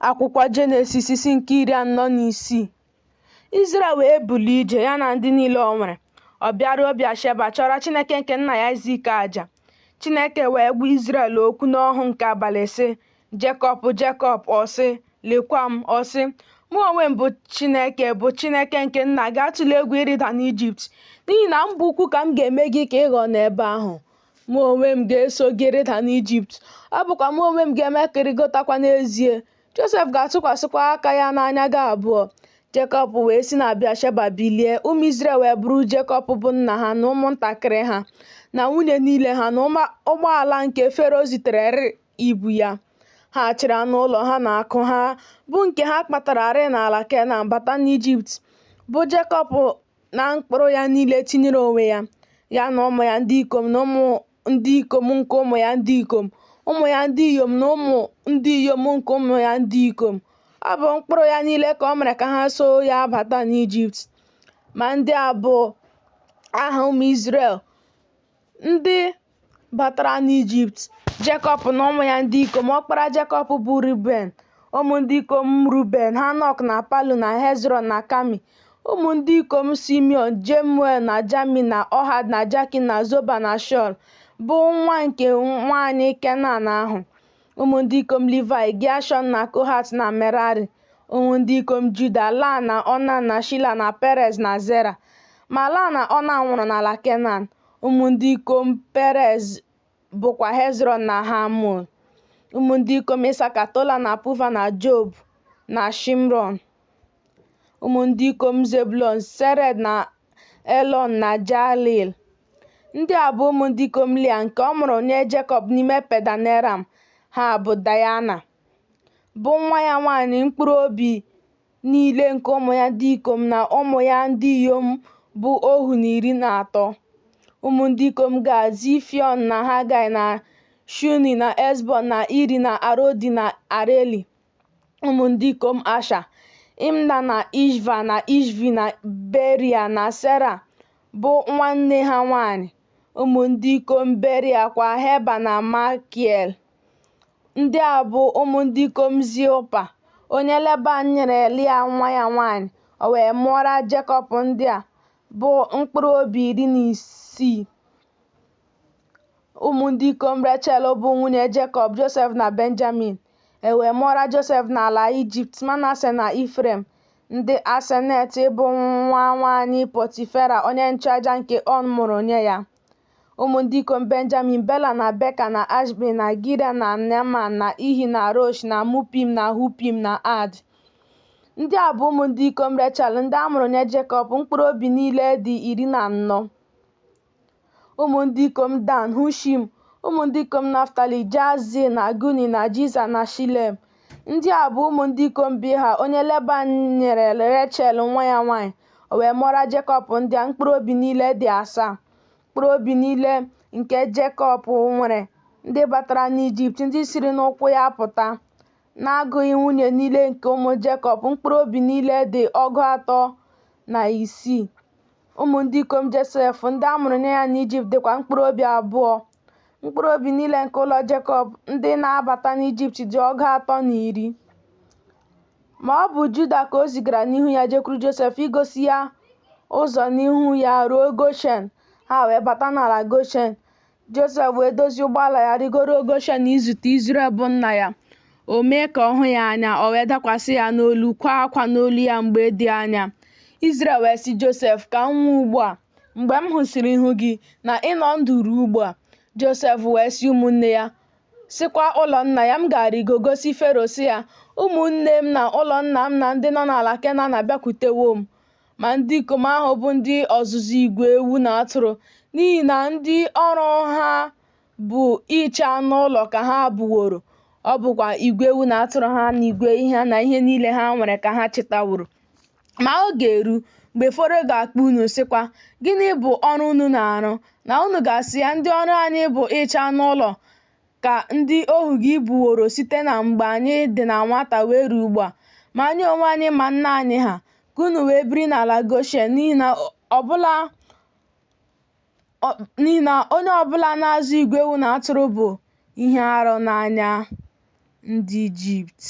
Akwụkwọ Jenesis isi nke 46. Izrel wee bulie ije, ya na ndị niile o nwere. Ọ bịaruo Bịasheba chụọrọ Chineke nke nna ya Aịzik aja. Chineke wee gwa Izrel okwu n'ọhụ nke abalị, sị, Jekọb, Jekọb. Ọ sị, Lekwa m. Ọ sị, Mụ onwe m bụ Chineke, bụ Chineke nke nna gị. Atụla egwu ịrịda n'Ijipt, n'ihi na mba ukwu ka m ga-eme gị ka ị ghọọ n'ebe ahụ. Mụ onwe m ga-eso gị rịda n'Ijipt, ọ bụkwa mụ onwe m ga-eme ka ị rịgotakwa n'ezie. Josef ga-atụkwasịkwa aka ya n'anya gị abụọ. Jekọb wee si na Bịasheba bilie, ụmụ Izrel wee buru Jekọb bụ nna ha na ụmụntakịrị ha na nwunye niile ha na ụgbọala nke Fero zitererị ibu ya. Ha chịrị anụ ụlọ ha na akụ ha bụ nke ha kpatararị n'ala Kenan bata n'Ijipt, bụ Jekọb na mkpụrụ ya niile tinyere onwe ya, ya na ụmụ ya ndị ikom na ụmụ ndị ikom nke ụmụ ya ndị ikom, ụmụ ya ndị inyom na ụmụ ndị inyom nke ụmụ ya ndị ikom. Ọ bụ mkpụrụ ya niile ka o mere ka ha so ya bata n'Ijipt. Ma ndị a bụ aha ụmụ Izrel ndị batara n'Ijipt, Jekọb na ụmụ ya ndị ikom. Ọkpara Jekọb bụ Ruben. Ụmụ ndị ikom Ruben, Hanok na Palu na Hezrọn na Kami. Ụmụ ndị ikom Simiọn, Jemuel na Jamin na Ohad na Jakin na Zoba na Shọl, bụ nwa nke nwanyị Kenan ahụ. Ụmụ ndị ikom Livayị, Geshọn na Kohat na Merari. Ụmụ ndị ikom Juda, Laa na Onan na Shila na Perez na Zera. Ma Laa na Onan nwụrụ n'ala Kenan. Ụmụ ndị ikom Perez bụkwa Hezrọn na Hamul. Ụmụ ndị ikom Isaka, Tola na Puva na Job na Shimron. Ụmụ ndị ikom Zebụlọn, Sered na Elọn na Jaleel. Ndị a bụ ụmụ ndị ikom Lịa nke ọ mụrụ nye Jekọb n'ime Padan Aram. Ha bụ Daịna, bụ nwa ya nwanyị. Mkpụrụ obi niile nke ụmụ ya ndị ikom na ụmụ ya ndị inyom bụ ohu na iri na atọ. Ụmụ ndị ikom Gad, Zifiọn na Hagai na Shuni na Ezbon na Iri na Arodi na Areli. Ụmụ ndị ikom Asha, Imna na Ishva na Ishvi na Beria na Sera bụ nwanne ha nwanyị. Ụmụ ndị ikom Beria kwa, Heba na Malkiel. Ndị a bụ ụmụ ndị ikom Zilpa, onye Leban nyere Lịa nwa ya nwanyị. O wee mụọra Jekọb ndị a, bụ mkpụrụ obi 16. Ụmụ ndị ikom Rechel bụ nwunye Jekọb, Josef na Benjamin. E wee mụọra Josef n'ala Ijipt Manase na Ifrem, ndị Asenet bụ nwa nwanyị Pọtifera onye nchụaja nke On mụrụ nye ya. Ụmụ ndị ikom Benjamin, Bela na Beka na Ashbel na Gira na Neaman na Ihi na Rosh na Mupim na Hupim na Ad. Ndị a bụ ụmụ ndị ikom Rechel ndị a mụrụ nye Jekọb, mkpụrụ obi niile dị 14. Ụmụ ndị ikom Dan, Hushim. Ụmụ ndị ikom Naftali, Jahzeel na Guni na Jiza na Shilem. Ndị a bụ ụmụ ndị ikom Bilha, onye Leban nyere Rechel nwa ya nwanyị. O wee mụọra Jekọb ndị a, mkpụrụ obi niile dị asaa. Mkpụrụ obi niile nke Jekọb nwere ndị batara n'Ijipt, ndị siri n'ụkwụ ya pụta, na-agụghị nwunye niile nke ụmụ Jekọb, mkpụrụ obi niile dị 36. Ụmụ ndị ikom Josef ndị a mụrụ nye ya n'Ijipt dịkwa mkpụrụ obi abụọ. Mkpụrụ obi niile nke ụlọ Jekọb ndị na-abata n'Ijipt dị 310. Ma ọ bụ Juda ka o zigara n'ihu ya jekwuru Josef igosi ya ụzọ n'ihu ya ruo Goshen. Ha wee bata n'ala Goshen. Josef wee dozie ụgbọala ya rịgoruo Goshen izute Izrel bụ nna ya. O mee ka ọ hụ ya anya, o wee dakwasị ya n'olu, kwaa akwa n'olu ya mgbe dị anya. Izrel wee sị Josef, Ka m nwụọ ugbu a, mgbe m hụsịrị ihu gị, na ị nọ ndụ ruo ugbu a. Josef wee sị ụmụnne ya, sịkwa ụlọ nna ya, M ga-arịgo gosi Fero, sị ya, Ụmụnne m na ụlọ nna m na ndị nọ n'ala Kenan abịakwutewo m. Ma ndị ikom ahụ bụ ndị ọzụzụ igwe ewu na atụrụ, n'ihi na ndị ọrụ ha bụ iche anụ ụlọ ka ha bụworo, ọ bụkwa igwe ewu na atụrụ ha na igwe ehi ha na ihe niile ha nwere ka ha chịtaworo. Ma ọ ga-eru, mgbe Fero ga-akpọ unu, sịkwa, Gịnị bụ ọrụ unu na-arụ? Na unu ga-asị ya, Ndị ọrụ anyị bụ iche anụ ụlọ ka ndị ohu gị bụworo site na mgbe anyị dị na nwata wee ruo ugbu a, ma anyị onwe anyị ma nna anyị ha, ka unu wee biri n'ala Goshen, n'ihi na onye ọbụla na-azụ igwe ewu na atụrụ bụ ihe arụ n'anya ndị Ijipt.